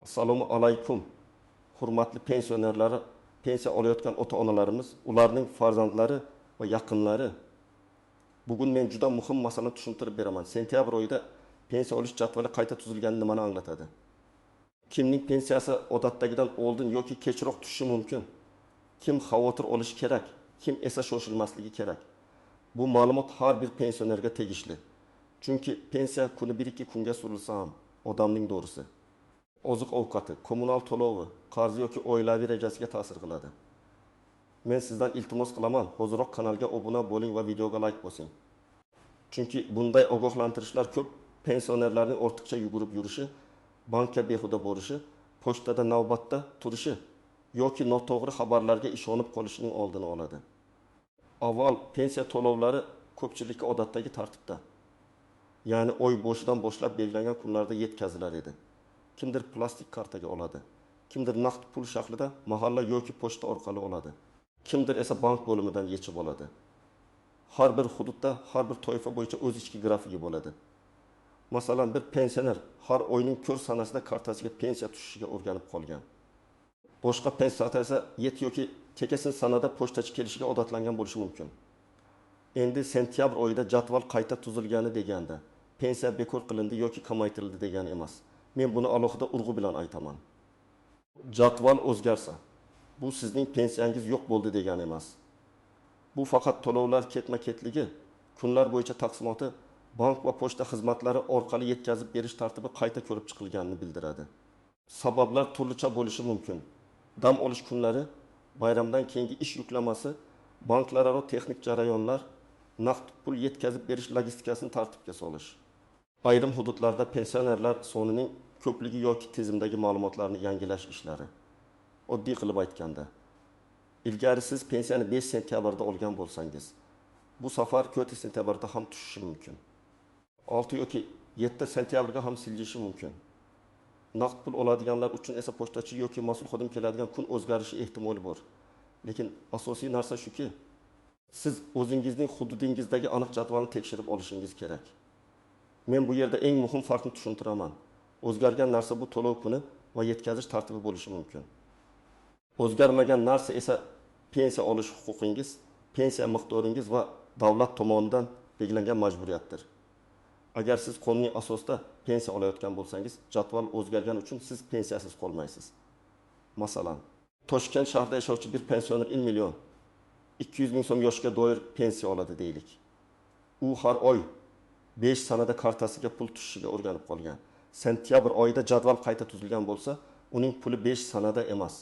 Assalomu alaykum, hurmatli pensionerlar, pensiya olayotgan ota-onalarimiz, ularning farzandlari va yaqinlari. Bugun men juda muhim masalani tushuntirib beraman. Sentyabr oyida pensiya olish jadvali qayta tuzilgani nimani anglatadi? Kimning pensiyasi odatdagidan oldin yoki kechroq tushishi mumkin? Kim xavotir olishi kerak, kim esa shoshilmasligi kerak? Bu ma'lumot har bir pensionerga tegishli. Chunki pensiya kuni 1-2 kunga surilsa ham odamning dorisi, oziq-ovqati, kommunal to'lovi, qarzi yoki oilaviy rejasiga ta'sir qiladi. Men sizdan iltimos qilaman, hoziroq kanalga obuna bo'ling va videoga like bosing. Chunki bunday ogohlantirishlar ko'p pensionerlarning ortiqcha yugurib yurishi, bankka behuda borishi, pochtada navbatda turishi yoki noto'g'ri xabarlarga ishonib qolishining oldini oladi. Avval pensiya to'lovlari ko'pchilikka odatdagi tartibda, ya'ni oy boshidan boshlab belgilangan kunlarda yetkazilar edi. Kimdir plastik kartaga oladi, kimdir naqd pul shaklida mahalla yoki pochta orqali oladi, kimdir esa bank bo'limidan yechib oladi. Har bir hududda har bir toifa bo'yicha o'z ichki grafigi bo'ladi. Masalan, bir pensioner har oyning ko'r sanasida kartasiga pensiya tushishiga o'rganib qolgan. Boshqa pensioner esa 7 yoki 8 sanada pochtachi kelishiga odatlangan bo'lishi mumkin. Endi sentyabr oyida jadval qayta tuzilgani deganda pensiya bekor qilindi yoki kamaytirildi degani emas. Men buni alohida urg'u bilan aytaman. Jadval o'zgarsa, bu sizning pensiyangiz yo'q bo'ldi degani emas. Bu faqat to'lovlar ketma-ketligi, kunlar bo'yicha taqsimoti, bank va pochta xizmatlari orqali yetkazib berish tartibi qayta ko'rib chiqilganini bildiradi. Sabablar turlicha bo'lishi mumkin. Dam olish kunlari, bayramdan keyingi ish yuklamasi, banklararo texnik jarayonlar, naqd pul yetkazib berish logistikasini tartibga solish. Ayrim hududlarda pensionerlar sonining ko'pligi yoki tizimdagi ma'lumotlarni yangilash ishlari. Oddiy qilib aytganda, ilgari siz pensiyani 5 sentyabrda olgan bo'lsangiz, bu safar 4 sentyabrda ham tushishi mumkin. 6 yoki 7 sentyabrga ham siljishi mumkin. Naqd pul oladiganlar uchun esa pochtachi yoki mas'ul xodim keladigan kun o'zgarishi ehtimoli bor. Lekin asosiy narsa shuki, siz o'zingizning hududingizdagi aniq jadvalni tekshirib olishingiz kerak. Men bu yerda eng muhim farqni tushuntiraman. O'zgargan narsa bu to'lov kuni va yetkazish tartibi bo'lishi mumkin. O'zgarmagan narsa esa pensiya olish huquqingiz, pensiya miqdoringiz va davlat tomonidan belgilangan majburiyatdir. Agar siz qonuniy asosda pensiya olayotgan bo'lsangiz, jadval o'zgargani uchun siz pensiyasiz qolmaysiz. Masalan, Toshkent shahrida yashovchi bir pensioner 1 million 200 ming so'm yoshga doir pensiya oladi deylik. U har oy 5 sanada kartasiga pul tushishiga o'rganib qolgan. Sentyabr oyida jadval qayta tuzilgan bo'lsa, uning puli 5 sanada emas,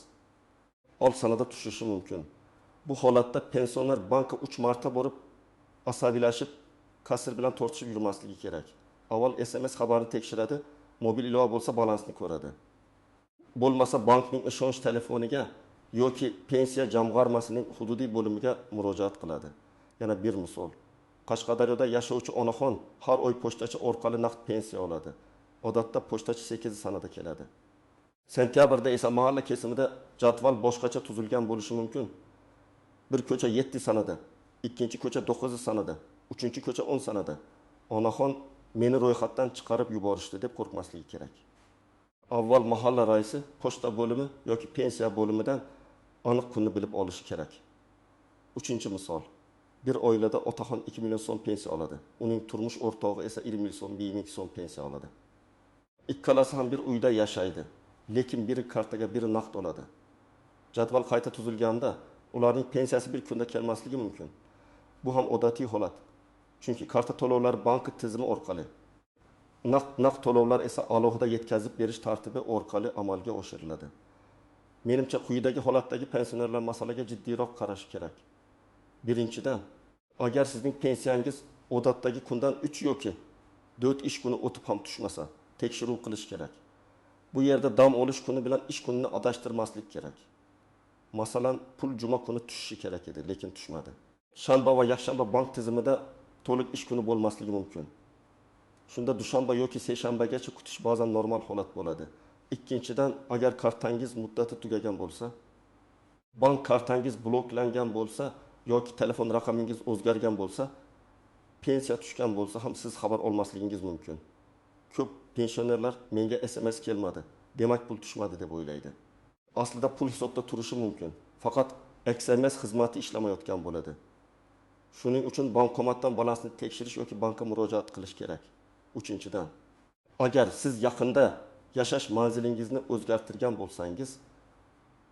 6 sanada tushishi mumkin. Bu holatda pensioner bankka 3 marta borib, asabiylashib, kassir bilan tortishib yurmasligi kerak. Avval SMS xabarini tekshiradi, mobil ilova bo'lsa balansni ko'radi. Bo'lmasa bankning ishonch telefoniga yoki pensiya jamg'armasining hududiy bo'limiga murojaat qiladi. Yana bir misol. Qashqadaryoda yashovchi onaxon har oy pochtachi orqali naqd pensiya oladi. Odatda pochtachi 8 sanada keladi. Sentyabrda esa mahalla kesimida jadval boshqacha tuzilgan bo'lishi mumkin. Bir ko'cha 7 sanada, ikkinchi ko'cha 9 sanada, uchinchi ko'cha 10 sanada. Onaxon meni ro'yxatdan chiqarib yuborishdi deb qo'rqmasligi kerak. Avval mahalla raisi pochta bo'limi yoki pensiya bo'limidan aniq kunni bilib olishi kerak. Uchinchi misol. Bir oilada otaxon 2 million so'm pensiya oladi. Uning turmush o'rtog'i esa 1 million so'm, 1 ming so'm pensiya oladi. Ikkalasi ham bir uyda yashaydi, lekin biri kartaga, biri naqd oladi. Jadval qayta tuzilganda ularning pensiyasi bir kunda kelmasligi mumkin. Bu ham odatiy holat. Chunki karta to'lovlari bank tizimi orqali, naqd to'lovlar esa alohida yetkazib berish tartibi orqali amalga oshiriladi. Menimcha quyidagi holatdagi pensionerlar masalaga jiddiyroq qarashi kerak. Birinchidan, agar sizning pensiyangiz odatdagi kundan 3 yoki 4 ish kuni o'tib ham tushmasa, tekshiruv qilish kerak. Bu yerda dam olish kuni bilan ish kunini adashtirmaslik kerak. Masalan, pul juma kuni tushishi kerak edi, lekin tushmadi. Shanba va yakshanba bank tizimida to'liq ish kuni bo'lmasligi mumkin. Shunda dushanba yoki seshanbagacha kutish ba'zan normal holat bo'ladi. Ikkinchidan, agar kartangiz muddati tugagan bo'lsa, bank kartangiz bloklangan bo'lsa yoki telefon raqamingiz o'zgargan bo'lsa, pensiya tushgan bo'lsa ham siz xabar olmasligingiz mumkin. Ko'p pensionerlar menga SMS kelmadi, demak pul tushmadi deb o'ylaydi. Aslida pul hisobda turishi mumkin, faqat SMS xizmati ishlamayotgan bo'ladi. Shuning uchun bankomatdan balansni tekshirish yoki bankka murojaat qilish kerak. Uchinchidan, agar siz yaqinda yashash manzilingizni o'zgartirgan bo'lsangiz,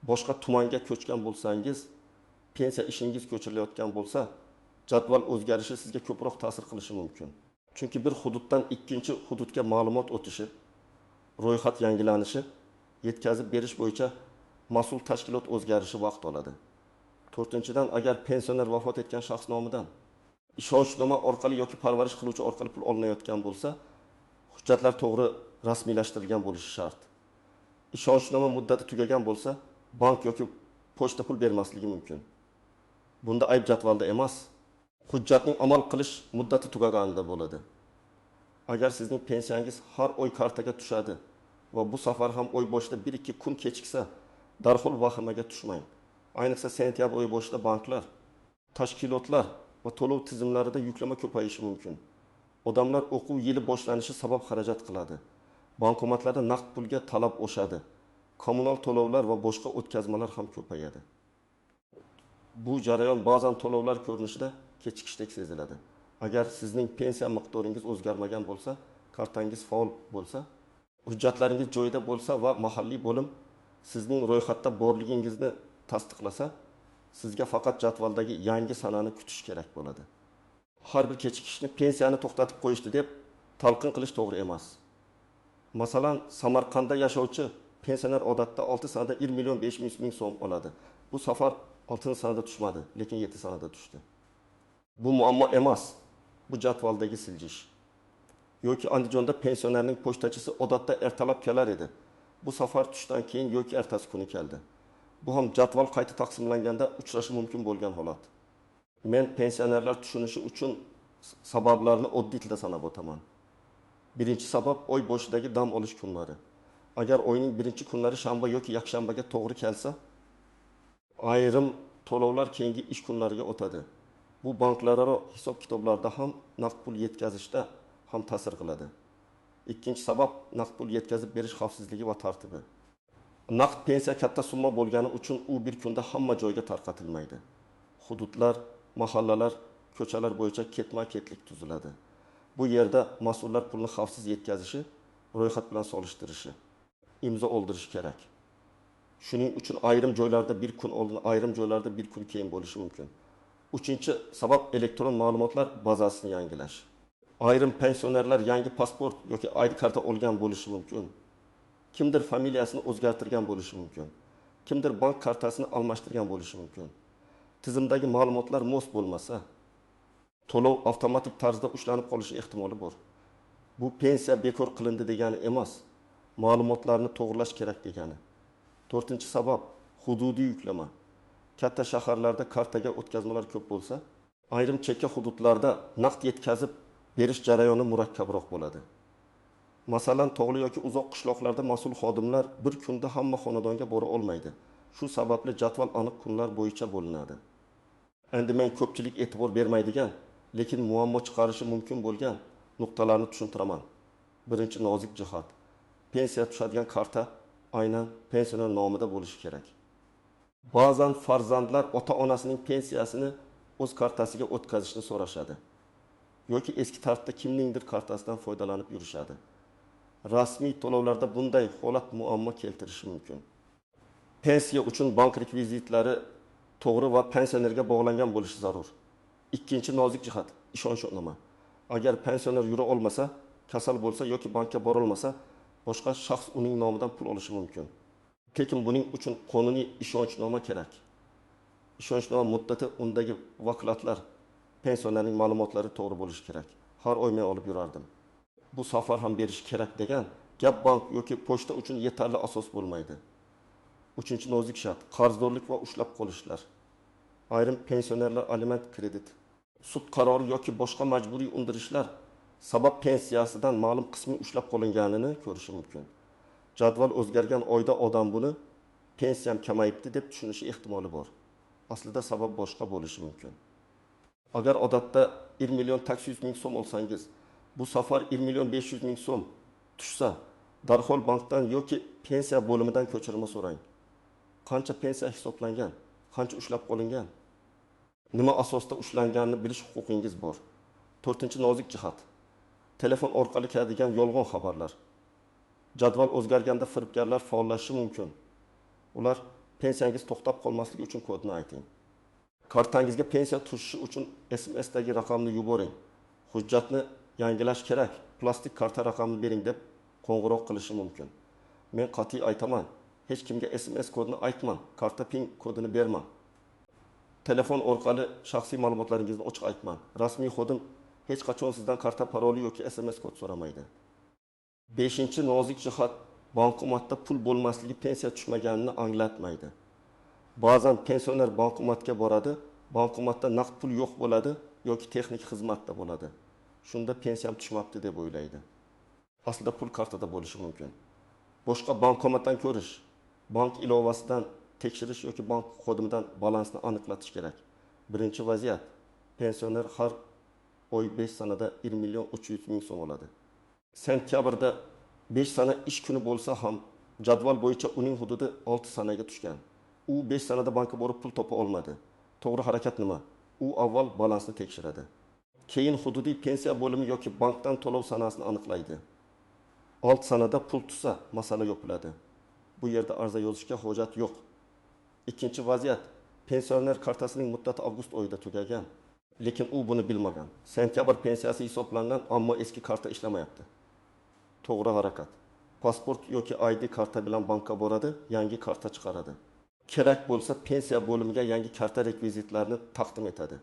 boshqa tumanga ko'chgan bo'lsangiz, pensiya ishingiz ko'chirilayotgan bo'lsa, jadval o'zgarishi sizga ko'proq ta'sir qilishi mumkin. Chunki bir hududdan ikkinchi hududga ma'lumot o'tishi, ro'yxat yangilanishi, yetkazib berish bo'yicha mas'ul tashkilot o'zgarishi vaqt oladi. To'rtinchidan, agar pensioner vafot etgan shaxs nomidan ishonchnoma orqali yoki parvarish qiluvchi orqali pul olinayotgan bo'lsa, hujjatlar to'g'ri rasmiylashtirilgan bo'lishi shart. Ishonchnoma muddati tugagan bo'lsa, bank yoki pochta pul bermasligi mumkin. Bunda ayb jadvalda emas, hujjatning amal qilish muddati tugaganida bo'ladi. Agar sizning pensiyangiz har oy kartaga tushadi va bu safar ham oy boshida 1-2 kun kechiksa, darhol vahimaga tushmang. Ayniqsa sentyabr oyi boshida banklar, tashkilotlar va to'lov tizimlarida yuklama ko'payishi mumkin. Odamlar o'quv yili boshlanishi sabab xarajat qiladi. Bankomatlarda naqd pulga talab oshadi. Kommunal to'lovlar va boshqa o'tkazmalar ham ko'payadi. Bu jarayon ba'zan to'lovlar ko'rinishida kechikishdek seziladi. Agar sizning pensiya miqdoringiz o'zgarmagan bo'lsa, kartangiz faol bo'lsa, hujjatlaringiz joyida bo'lsa va mahalliy bo'lim sizning ro'yxatda borligingizni tasdiqlasa, sizga faqat jadvaldagi yangi sanani kutish kerak bo'ladi. Har bir kechikishni pensiyani to'xtatib qo'yishdi deb talqin qilish to'g'ri emas. Masalan, Samarqandda yashovchi pensioner odatda 6 sanada 1 million 500 ming so'm oladi. Bu safar 6 sanada tushmadi, lekin 7 sanada tushdi. Bu muammo emas, bu jadvaldagi siljish. Yoki Andijonda pensionerning pochtachisi odatda ertalab kelar edi. Bu safar tushdan keyin yoki ertasi kuni keldi. Bu ham jadval qayta taqsimlanganda uchrashi mumkin bo'lgan holat. Men pensionerlar tushunishi uchun sabablarni oddiy tilda sanab o'taman. Birinchi sabab oy boshidagi dam olish kunlari. Agar oyning birinchi kunlari shanba yoki yakshanbaga to'g'ri kelsa, ayrim to'lovlar keyingi ish kunlariga o'tadi. Bu banklararo hisob-kitoblarda ham naqd pul yetkazishda ham ta'sir qiladi. Ikkinchi sabab naqd pul yetkazib berish xavfsizligi va tartibi. Naqd pensiya katta summa bo'lgani uchun u bir kunda hamma joyga tarqatilmaydi. Hududlar, mahallalar, ko'chalar bo'yicha ketma-ketlik tuziladi. Bu yerda mas'ullar pulni xavfsiz yetkazishi, ro'yxat bilan solishtirishi, imzo oldirishi kerak. Shuning uchun ayrim joylarda bir kun oldin, ayrim joylarda bir kun keyin bo'lishi mumkin. Uchinchi sabab elektron ma'lumotlar bazasini yangilash. Ayrim pensionerlar yangi pasport yoki ID karta olgan bo'lishi mumkin. Kimdir familiyasini o'zgartirgan bo'lishi mumkin. Kimdir bank kartasini almashtirgan bo'lishi mumkin. Tizimdagi ma'lumotlar mos bo'lmasa, to'lov avtomatik tarzda ushlanib qolishi ehtimoli bor. Bu pensiya bekor qilindi degani emas, ma'lumotlarni to'g'rilash kerak degani. To'rtinchi sabab hududiy yuklama. Katta shaharlarda kartaga o'tkazmalar ko'p bo'lsa, ayrim chekka hududlarda naqd yetkazib berish jarayoni murakkabroq bo'ladi. Masalan, tog'li yoki uzoq qishloqlarda mas'ul xodimlar bir kunda hamma xonadonga bora olmaydi. Shu sababli jadval aniq kunlar bo'yicha bo'linadi. Endi men ko'pchilik e'tibor bermaydigan, lekin muammo chiqarishi mumkin bo'lgan nuqtalarni tushuntiraman. Birinchi nozik jihat. Pensiya tushadigan karta aynan pensioner nomida bo'lishi kerak. Ba'zan farzandlar ota-onasining pensiyasini o'z kartasiga o'tkazishni so'rashadi. Yoki eski tartibda kimningdir kartasidan foydalanib yurishadi. Rasmiy to'lovlarda bunday holat muammo keltirishi mumkin. Pensiya uchun bank rekvizitlari to'g'ri va pensionerga bog'langan bo'lishi zarur. Ikkinchi nozik jihat ishonchnoma. Agar pensioner yura olmasa, kasal bo'lsa yoki bankka bora olmasa, boshqa shaxs uning nomidan pul olishi mumkin. Lekin buning uchun qonuniy ishonchnoma kerak. Ishonchnoma muddati, undagi vakolatlar, pensionerning ma'lumotlari to'g'ri bo'lishi kerak. Har oy men olib yurardim. Bu safar ham berish kerak degan gap bank yoki pochta uchun yetarli asos bo'lmaydi. Uchinchi nozik shart qarzdorlik va ushlab qolishlar. Ayrim pensionerlar aliment, kredit, sud qarori yoki boshqa majburiy undirishlar sabab pensiyasidan ma'lum qismi ushlab qolinganini ko'rishi mumkin. Jadval o'zgargan oyda odam buni pensiyam kamayibdi deb tushunishi ehtimoli bor. Aslida sabab boshqa bo'lishi mumkin. Agar odatda 1 million 800 ming so'm olsangiz, bu safar 1 million 500 ming so'm tushsa, darhol bankdan yoki Pensiya bo'limidan ko'chirma so'rang. Qancha pensiya hisoblangan, qancha ushlab qolingan, nima asosda ushlanganini bilish huquqingiz bor. To'rtinchi nozik jihat. Telefon orqali keladigan yolg'on xabarlar. Jadval o'zgarganda firibgarlar faollashishi mumkin. Ular pensiyangiz to'xtab qolmasligi uchun kodni ayting. Kartangizga pensiya tushishi uchun SMSdagi raqamni yuboring. Hujjatni yangilash kerak, plastik karta raqamini bering deb qo'ng'iroq qilishi mumkin. Men qat'iy aytaman, hech kimga SMS kodini aytmang, karta PIN kodini bermang. Telefon orqali shaxsiy ma'lumotlaringizni ochiq aytmang. Rasmiy xodim hech qachon sizdan karta paroli yoki SMS kod so'ramaydi. Beshinchi nozik jihat, bankomatda pul bo'lmasligi pensiya tushmaganini anglatmaydi. Ba'zan pensioner bankomatga boradi, bankomatda naqd pul yo'q bo'ladi yoki texnik xizmatda bo'ladi. Shunda pensiyam tushmabdi deb o'ylaydi. Aslida pul kartada bo'lishi mumkin. Boshqa bankomatdan ko'rish, bank ilovasidan tekshirish yoki bank xodimidan balansni aniqlatish kerak. Birinchi vaziyat, pensioner har oy 5 sanada 1 million 300 ming so'm oladi. Sentyabrda 5 sana ish kuni bo'lsa ham jadval bo'yicha uning hududi 6 sanaga tushgan. U 5 sanada bankka borib pul topa olmadi. To'g'ri harakat nima? U avval balansni tekshiradi. Keyin hududiy pensiya bo'limi yoki bankdan to'lov sanasini aniqlaydi. 6 sanada pul tushsa masala yopiladi. Bu yerda arza yozishga hojat yo'q. Ikkinchi vaziyat, pensioner kartasining muddati avgust oyida tugagan, lekin u buni bilmagan. Sentyabr pensiyasi hisoblangan, ammo eski karta ishlamayapti. To'g'ri harakat. Pasport yoki ID karta bilan bankka boradi, yangi karta chiqaradi. Kerak bo'lsa pensiya bo'limiga yangi karta rekvizitlarini taqdim etadi.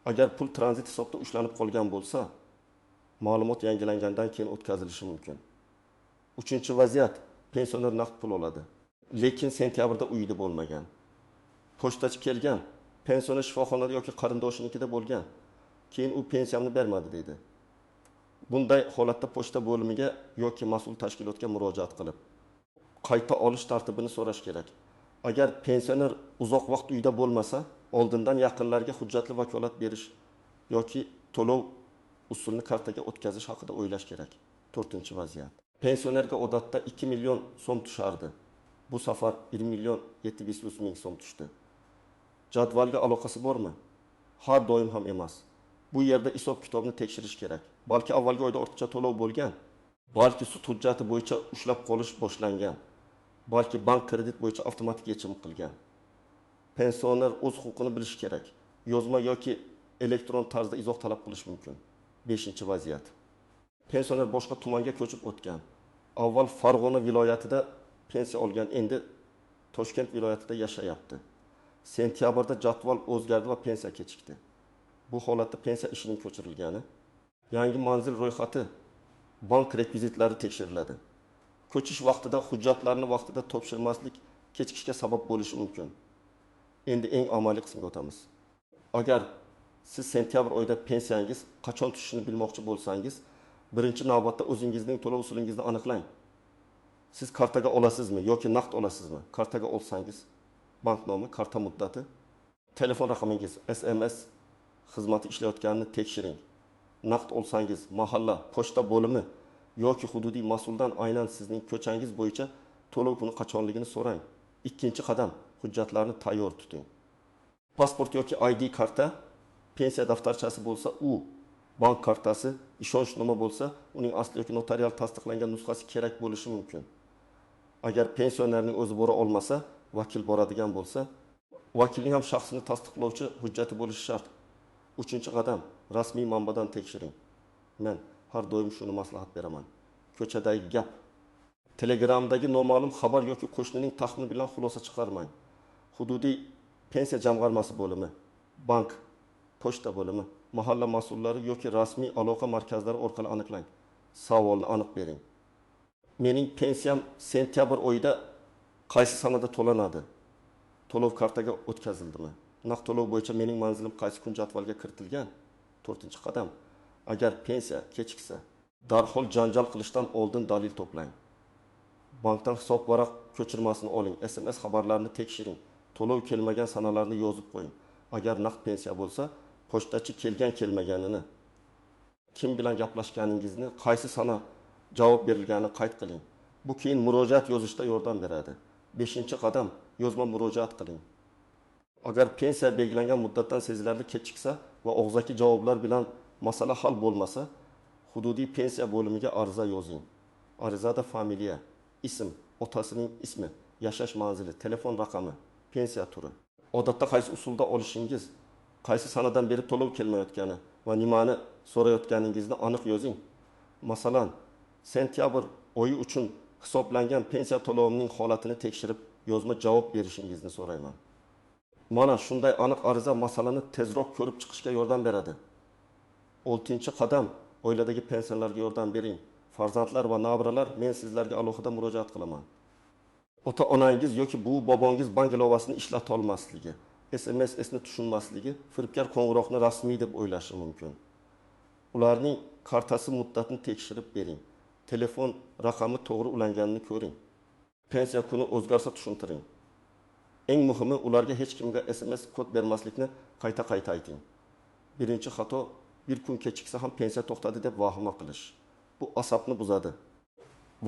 Agar pul tranzit hisobda ushlanib qolgan bo'lsa, ma'lumot yangilangandan keyin o'tkazilishi mumkin. Uchinchi vaziyat, pensioner naqd pul oladi, lekin sentyabrda uyida bo'lmagan. Pochtachi kelgan, pensioner shifoxonada yoki qarindoshinikida bo'lgan. Keyin u pensiyamni bermadi deydi. Bunday holatda pochta bo'limiga yoki mas'ul tashkilotga murojaat qilib, qayta olish tartibini so'rash kerak. Agar pensioner uzoq vaqt uyda bo'lmasa, oldindan yaqinlarga hujjatli vakolat berish yoki to'lov usulini kartaga o'tkazish haqida o'ylash kerak. To'rtinchi vaziyat. Pensionerga odatda 2 million so'm tushardi. Bu safar 1 million 700 ming so'm tushdi. Jadvalga aloqasi bormi? Har doim ham emas. Bu yerda hisob-kitobni tekshirish kerak. Balki avvalgi oyda ortiqcha to'lov bo'lgan, balki sud hujjati bo'yicha ushlab qolish boshlangan, balki bank kredit bo'yicha avtomatik yechim qilgan. Pensioner o'z huquqini bilishi kerak. Yozma yoki elektron tarzda izoh talab qilish mumkin. Beshinchi vaziyat. Pensioner boshqa tumanga ko'chib o'tgan. Avval Farg'ona viloyatida pensiya olgan, endi Toshkent viloyatida yashayapti. Sentyabrda jadval o'zgardi va pensiya kechikdi. Bu holatda pensiya ishining ko'chirilgani, yangi manzil ro'yxati, bank rekvizitlari tekshiriladi. Ko'chish vaqtida hujjatlarni vaqtida topshirmaslik kechikishga sabab bo'lishi mumkin. Endi eng amaliy qismga o'tamiz. Agar siz sentyabr oyida pensiyangiz qachon tushishini bilmoqchi bo'lsangiz, birinchi navbatda o'zingizning to'lov usulingizni aniqlang. Siz kartaga olasizmi yoki naqd olasizmi? Kartaga olsangiz, bank nomi, karta muddati, telefon raqamingiz, SMS xizmati ishlayotganini tekshiring. Naqd olsangiz, mahalla, pochta bo'limi yoki hududiy mas'uldan aynan sizning ko'changiz bo'yicha to'lov kuni qachonligini so'rang. Ikkinchi qadam, hujjatlarni tayyor tuting. Pasport yoki ID karta, pensiya daftarchasi bo'lsa, u bank kartasi, ishonchnoma bo'lsa, uning asli yoki notarial tasdiqlangan nusxasi kerak bo'lishi mumkin. Agar pensionerning o'zi bora olmasa, vakil boradigan bo'lsa, vakilning ham shaxsini tasdiqlovchi hujjati bo'lishi shart. Uchinchi qadam, rasmiy manbadan tekshiring. Men har doim shuni maslahat beraman. Ko'chadagi gap, Telegramdagi noma'lum xabar yoki qo'shnining taxmini bilan xulosa chiqarmang. Hududiy pensiya jamg'armasi bo'limi, bank, pochta bo'limi, mahalla mas'ullari yoki rasmiy aloqa markazlari orqali aniqlang. Savolni aniq bering. Mening pensiyam sentyabr oyida qaysi sanada to'lanadi? To'lov kartaga o'tkazildimi? Naqd to'lov bo'yicha mening manzilim qaysi kun jadvalga kiritilgan? To'rtinchi qadam. Agar pensiya kechiksa, darhol janjal qilishdan oldin dalil to'plang. Bankdan hisob varaq ko'chirmasini oling, SMS xabarlarini tekshiring, to'lov kelmagan sanalarni yozib qo'ying. Agar naqd pensiya bo'lsa, pochtachi kelgan kelmaganini, kim bilan gaplashganingizni, qaysi sana javob berilganini qayd qiling. Bu keyin murojaat yozishda yordam beradi. 5 qadam: yozma murojaat qiling. Agar pensiya belgilangan muddatdan sezilarli kechiksa va og'zaki javoblar bilan masala hal bo'lmasa, hududiy pensiya bo'limiga ariza yozing. Arizada familiya, ism, otasining ismi, yashash manzili, telefon raqami, pensiya turi, odatda qaysi usulda olishingiz, qaysi sanadan beri to'lov kelmayotgani va nimani so'rayotganingizni aniq yozing. Masalan, sentyabr oyi uchun hisoblangan pensiya to'lovimning holatini tekshirib, yozma javob berishingizni so'rayman. Mana shunday aniq ariza masalani tezroq ko'rib chiqishga yordam beradi. 6 qadam: oiladagi pensionerlarga yordam bering. Farzandlar va nabiralar, men sizlarga alohida murojaat qilaman. Ota onangiz yoki buvi bobongiz bank ilovasini ishlata olmasligi, SMSni tushunmasligi, firibgar qo'ng'iroqni rasmiy deb o'ylashi mumkin. Ularning kartasi muddatini tekshirib bering. Telefon raqami to'g'ri ulanganini ko'ring. Pensiya kuni o'zgarsa, tushuntiring. Eng muhimi, ularga hech kimga SMS kod bermaslikni qayta qayta ayting. Birinchi xato: bir kun kechiksa ham pensiya to'xtadi deb vahima qilish. Bu asabni buzadi,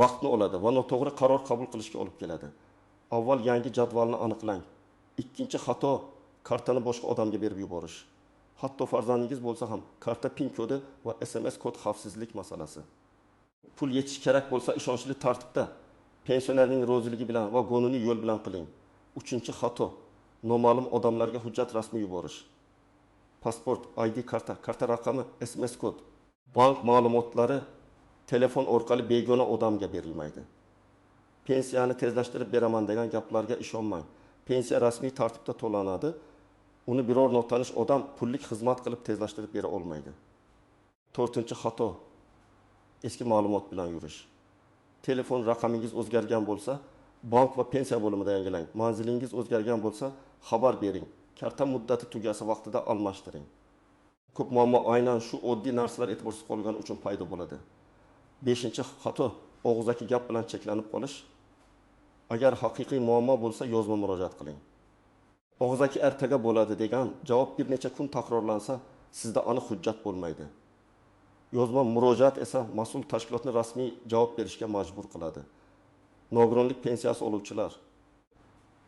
vaqtni oladi va noto'g'ri qaror qabul qilishga olib keladi. Avval yangi jadvalni aniqlang. Ikkinchi xato: kartani boshqa odamga berib yuborish. Hatto farzandingiz bo'lsa ham. Karta PIN kodi va SMS kod xavfsizlik masalasi. Pul yechish kerak bo'lsa, ishonchli tartibda, pensionerning roziligi bilan va qonuniy yo'l bilan qiling. Uchinchi xato: noma'lum odamlarga hujjat rasmiy yuborish. Pasport, ID karta, karta raqami, SMS kod. Bank ma'lumotlari telefon orqali begona odamga berilmaydi. Pensiyani tezlashtirib beraman degan gaplarga ishonmang. Pensiya rasmiy tartibda to'lanadi. Uni biror notanish odam pullik xizmat qilib tezlashtirib bera olmaydi. To'rtinchi xato: eski ma'lumot bilan yurish. Telefon raqamingiz o'zgargan bo'lsa, bank va pensiya bo'limida yangilang. Manzilingiz o'zgargan bo'lsa, xabar bering. Karta muddati tugasa, vaqtida almashtiring. Ko'p muammo aynan shu oddiy narsalar e'tiborsiz qolgani uchun paydo bo'ladi. Beshinchi xato: og'zaki gap bilan cheklanib qolish. Agar haqiqiy muammo bo'lsa, yozma murojaat qiling. Og'zaki "ertaga bo'ladi" degan javob bir necha kun takrorlansa, sizda aniq hujjat bo'lmaydi. Yozma murojaat esa mas'ul tashkilotni rasmiy javob berishga majbur qiladi. Nogironlik pensiyasi oluvchilar,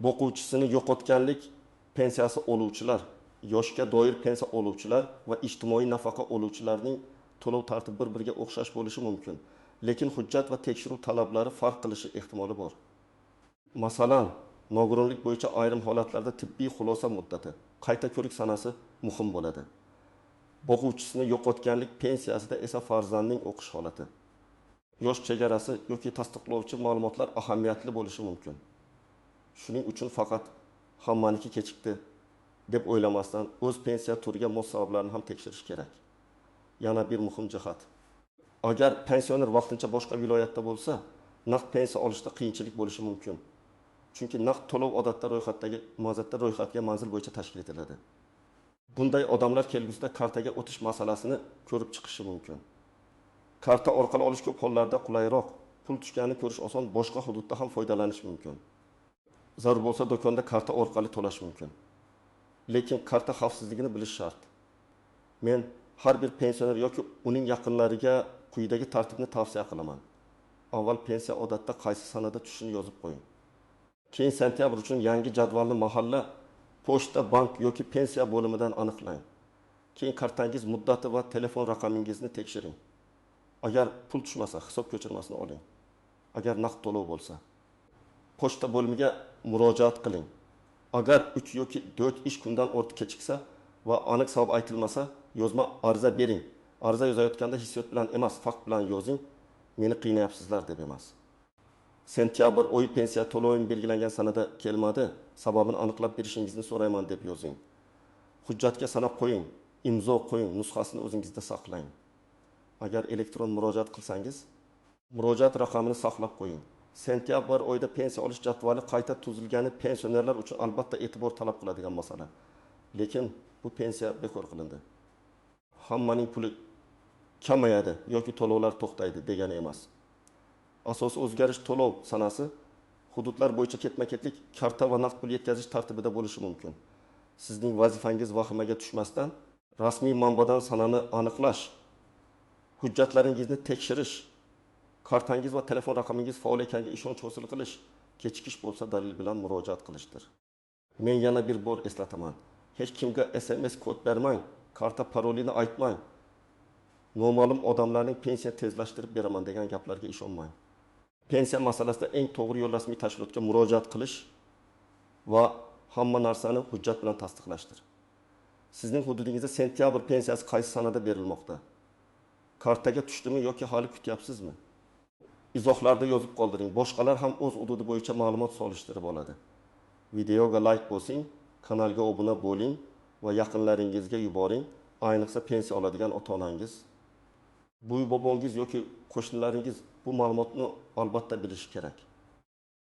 boquvchisini yo'qotganlik pensiyasi oluvchilar, yoshga doir pensiya oluvchilar va ijtimoiy nafaqa oluvchilarning to'lov tartibi bir biriga o'xshash bo'lishi mumkin, lekin hujjat va tekshiruv talablari farq qilishi ehtimoli bor. Masalan, nogironlik bo'yicha ayrim holatlarda tibbiy xulosa muddati, qayta ko'rik sanasi muhim bo'ladi. Boquvchisini yo'qotganlik pensiyasida esa farzandning o'qish holati, yosh chegarasi yoki tasdiqlovchi ma'lumotlar ahamiyatli bo'lishi mumkin. Shuning uchun faqat "hammaniki kechikdi" deb o'ylamasdan, o'z pensiya turiga mos sabablarni ham tekshirish kerak. Yana bir muhim jihat: agar pensioner vaqtincha boshqa viloyatda bo'lsa, naqd pensiya olishda qiyinchilik bo'lishi mumkin, chunki naqd to'lov odatda ro'yxatga manzil bo'yicha tashkil etiladi. Bunday odamlar kelgusida kartaga o'tish masalasini ko'rib chiqishi mumkin. Karta orqali olish ko'p hollarda qulayroq: pul tushganini ko'rish oson, boshqa hududda ham foydalanish mumkin, zarur bo'lsa, do'konda karta orqali to'lash mumkin. Lekin karta xavfsizligini bilish shart. Men har bir pensioner yoki uning yaqinlariga quyidagi tartibni tavsiya qilaman. Avval pensiya odatda qaysi sanada tushishini yozib qo'ying. Keyin sentyabr uchun yangi jadvalni mahalla, pochta, bank yoki pensiya bo'limidan aniqlang. Keyin kartangiz muddati va telefon raqamingizni tekshiring. Agar pul tushmasa, hisob ko'chirmasini oling. Agar naqd to'lov bo'lsa, pochta bo'limiga murojaat qiling. Agar 3 yoki 4 ish kundan ortiq kechiksa va aniq sabab aytilmasa, yozma ariza bering. Ariza yozayotganda hissiyot bilan emas, fakt bilan yozing: "Meni qiynayapsizlar" deb emas. "Sentyabr oyi pensiya to'lovim belgilangan sanada kelmadi, sababini aniqlab berishingizni so'rayman" deb yozing. Hujjatga sanab qo'ying, imzo qo'ying, nusxasini o'zingizda saqlang. Agar elektron murojaat qilsangiz, murojaat raqamini saqlab qo'ying. Sentyabr oyida pensiya olish jadvali qayta tuzilgani pensionerlar uchun albatta e'tibor talab qiladigan masala. Lekin bu pensiya bekor qilindi, hammaning puli kamayadi yoki to'lovlar to'xtaydi degani emas. Asosiy o'zgarish to'lov sanasi, hududlar bo'yicha ketma ketlik, karta va naqd pul yetkazish tartibida bo'lishi mumkin. Sizning vazifangiz vahimaga tushmasdan rasmiy manbadan sanani aniqlash, hujjatlaringizni tekshirish, Kartangiz va telefon raqamingiz faol ekaniga ishonch hosil qilish, kechikish bo'lsa dalil bilan murojaat qilishdir. Men yana bir bor eslataman. Hech kimga SMS kod bermang, karta parolini aytmang. Noma'lum odamlarning pensiya tezlashtirib beraman degan gaplarga ishonmang. Pensiya masalasida eng to'g'ri yo'l rasmiy tashkilotga murojaat qilish va hamma narsani hujjat bilan tasdiqlashdir. Sizning hududingizda sentyabr pensiyasi qaysi sanada berilmoqda? Kartaga tushdimi yoki hali kutyapsizmi? Izohlarda yozib qoldiring. Boshqalar ham o'z hududi bo'yicha ma'lumot solishtirib oladi. Videoga like bosing, kanalga obuna bo'ling va yaqinlaringizga yuboring. Ayniqsa pensiya oladigan ota-onangiz, buvi bobongiz yoki qo'shnilaringiz bu ma'lumotni albatta bilishi kerak.